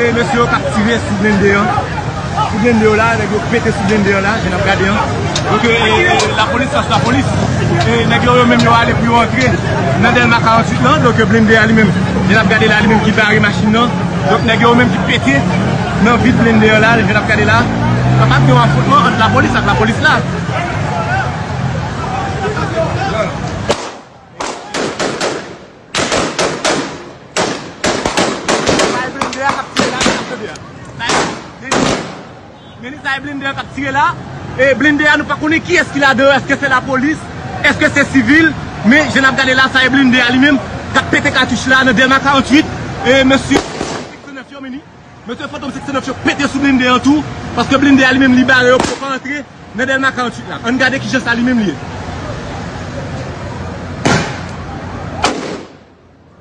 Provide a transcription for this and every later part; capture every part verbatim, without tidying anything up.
E mesye yo k ap tire sou blende an. Sou blende yo la, nèg yo pete sou blende an la, jan n ap gade an. Donk, e, e, lapolis, sa se lapolis. E nèg yo, yo menm yo ale pou yo antre nan Dèlma karanntuit lan. Donk, blende a li menm, jan n ap gade la, li menm ki bare machin nan. Donk, nèg yo menm ki pete nan vit blende an la, jan n ap gade la. Kapab gen yon afwontman ant lapolis ak lapolis la. Sa e blende a k ap tire la, sa e blende a. Sa e blende, men sa e blende a k ap tire la. E blende a, nou pa konnen kiyès ki ladan, èske se lapolis, èske se sivil, men jan n ap gade la, sa e blende a li menm k ap pete katouch la nan Dèlma karanntuit. E mesye Fantom senk san nèf yo, men ni, mesye Fantom senk san nèf yo pete sou blende an tou, paske blende a li menm li bare yo pou yo pa antre nan Dèlma karanntuit la. Ann gade kijan sa li menm li ye.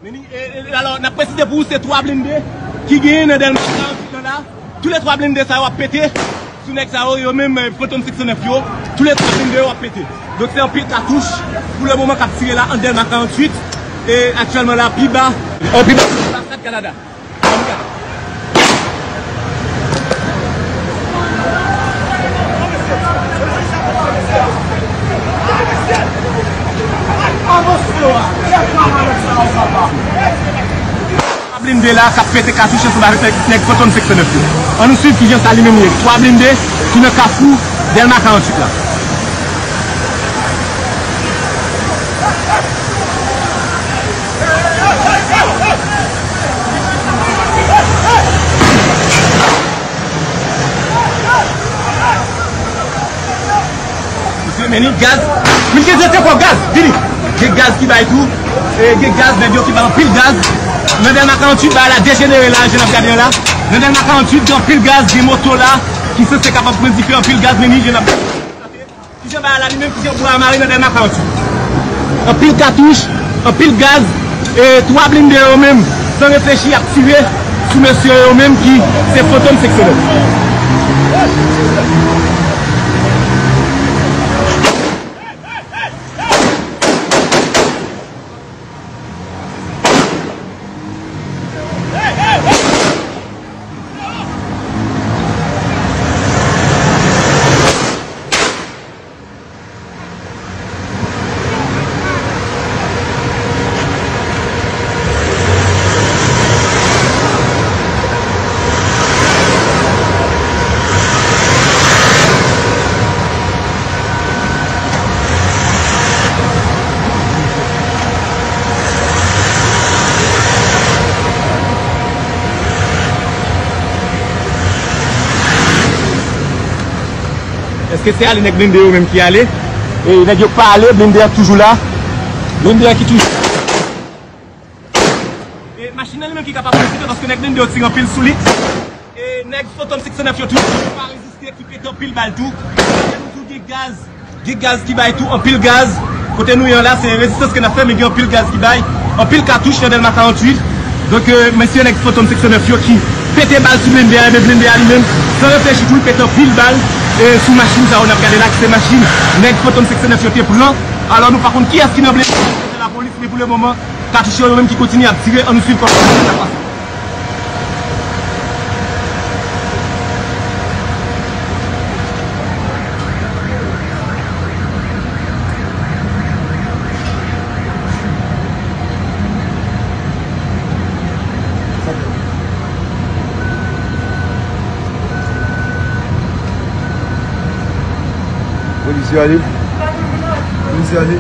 Men ni, e, e, alò, n ap presize pou ou, se twa blende ki genyen nan Dèlma karanntuit lan la. Tou le twa blende sa yo ap pete sou nèg sa yo, yo menm, e, Fantom senk san nèf yo. Tou le twa blende yo ap pete. Donk, se anpil katouch pou le moman k ap tire la an Dèlma karanntuit. E aktyèlman la, pi ba, e, pi ba, anbasad Kanada. Blende la k ap pete katouch ansanm avèk nèg, nèg Fantom senk san nèf yo. Ann nou swiv kijan sa li menm ye. Twa blende ki nan kafou Dèlma karanntuit la. Mesye, men ni gaz. Vin gen zete kò gaz, vini. Gen gaz ki bay tou. E, gen gaz, nèg yo ki bay anpil gaz. Nan Dèlma karanntuit, bagay la dejenere la, jan n ap gade an la. Nan Dèlma karanntuit, gen anpil gaz, gen moto la ki sanse kapab pran dife, anpil gaz, men ni jan n ap Kijan bagay la li menm, kijan bwa a mare nan Dèlma karanntuit. Anpil katouch, anpil gaz, e twa blende yo menm, san reflechi, ap tire sou mesye yo menm ki se Fantom senk san nèf. Èske se ale nèg blende yo menm ki ale? E nèg yo pa ale, blende a toujou la. Blende a ki toujou. E machin nan li menm ki kapab reziste paske nèg blende yo tire anpil sou li. E nèg Fantom senk san nèf yo toujou pa reziste, ki pete anpil bal tou. Gen gaz, gen gaz ki bay tou, anpil gaz. Kote nou ye an la, se rezistans ke n ap fè, men gen anpil gaz ki bay, anpil katouch nan Dèlma karanntuit. Donk, e, mesye nèg Fantom senk san nèf yo ki pete bal sou blende a, ebyen blende a li menm, san reflechi tou, li pete anpil bal, e, sou machin sa yo n ap gade la, ki se machin nèg Fantom senk san nèf yo te pran. Alò, nou pa konn kiyès ki nan blende a, se lapolis, men pou le moman, katouch yo, yo menm ki kontinye ap tire, ann nou swiv kòman sa ap pase. Polis yo ale. Polis yo ale.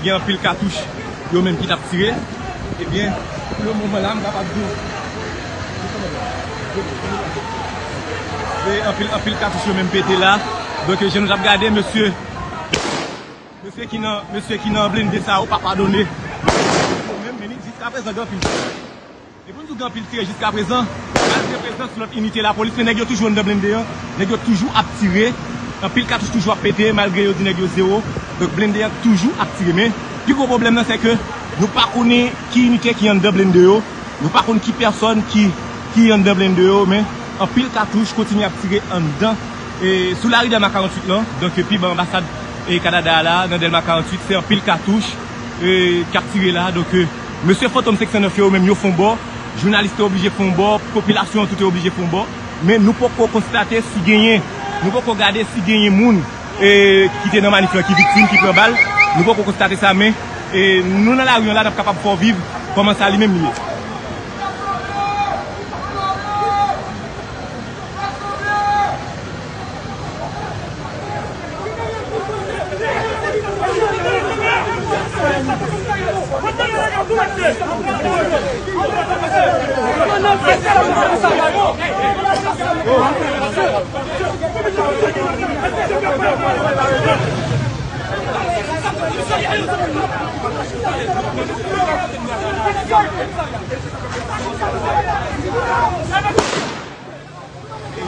Gen anpil katouch yo menm ki t ap tire. Ebyen, pou le moman la, m kapab di w, se anpil, anpil katouch yo menm pete la. Donk, jan nou t ap gade, mesye, mesye ki nan, mesye ki nan blende sa yo pa padone. Yo menm, men jiskaprezan, gen anpil. E pou n di w gen anpil tire jiskaprezan, malgre prezans lòt inite lapolis, men nèg yo toujou anndan blende an, nèg yo toujou ap tire, anpil katouch toujou ap pete, malgre yo di nèg yo zewo, donk blende an toujou ap tire, men pi gwo pwoblèm nan se ke nou pa konnen ki inite ki anndan blende yo, nou pa konn ki pèsòn ki, ki anndan blende yo, men anpil katouch kontinye ap tire anndan, e, sou lari Dèlma karanntuit lan, donk pi ba anbasad, e, Kanada a la, nan Dèlma karanntuit, se anpil katouch, e, k ap tire la, donk, e, Mesye Fantom senk san nèf yo, yo menm yo fè yon bò, jounalis te oblije fè yon bò, popilasyon an tou te oblije fè yon bò, men nou poko konstate si genyen, nou poko gade si genyen moun, e, ki te nan manif lan ki viktim, ki pran bal, nou poko konstate sa, men, e, nou nan lari an la, n ap kapab fè w viv kòman sa li menm li ye.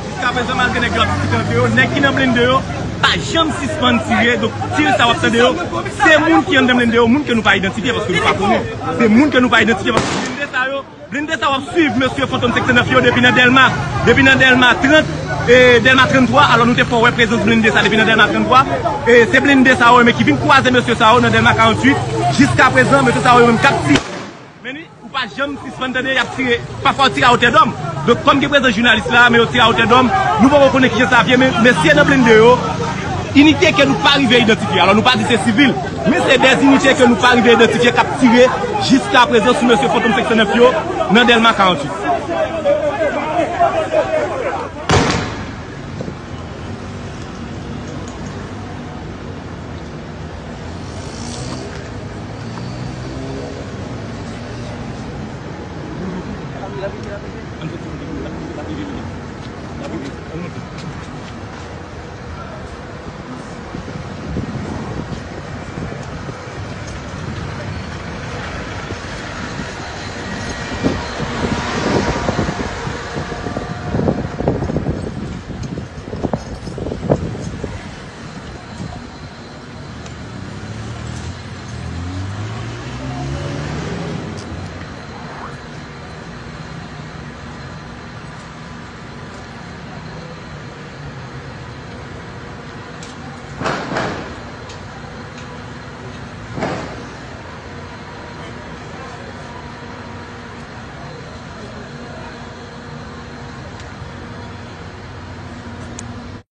Jiskaprezan, malgre nèg yo ap diskite ant yo, nèg ki nan blende yo pa janm sispann tire. Donk, tire sa w ap tande yo, se moun ki anndan blende yo, moun ke nou pa idantifye paske nou pa konnen. Se moun ke nou pa idantifye paske blende sa yo, blende sa yo ap swiv mesye Fantom senk san nèf yo depi nan Dèlma, depi nan Dèlma trant, e, Dèlma tranntwa. Alò, nou te fè w wè prezans blende sa depi nan Dèlma tranntwa. E se blende sa yo, men ki vin kwaze mesye sa yo nan Dèlma karanntuit. Jiskaprezan, mesye sa yo menm k ap tire. Men ni, ou pa janm sispann tande y ap tire. Pafwa, yo tire a wotè dòm. Donk, kòm gen prezans jounalis la, men yo tire a wotè dòm. Nou poko konnen kijan sa ap ye, men mesye nan blende yo, inite ke nou pa rive idantifye. Alò, nou pa di se sivil, men se de inite ke nou pa rive idantifye k ap tire jiskaprezan sou mesye Fantom senk san nèf yo nan Dèlma karanntuit.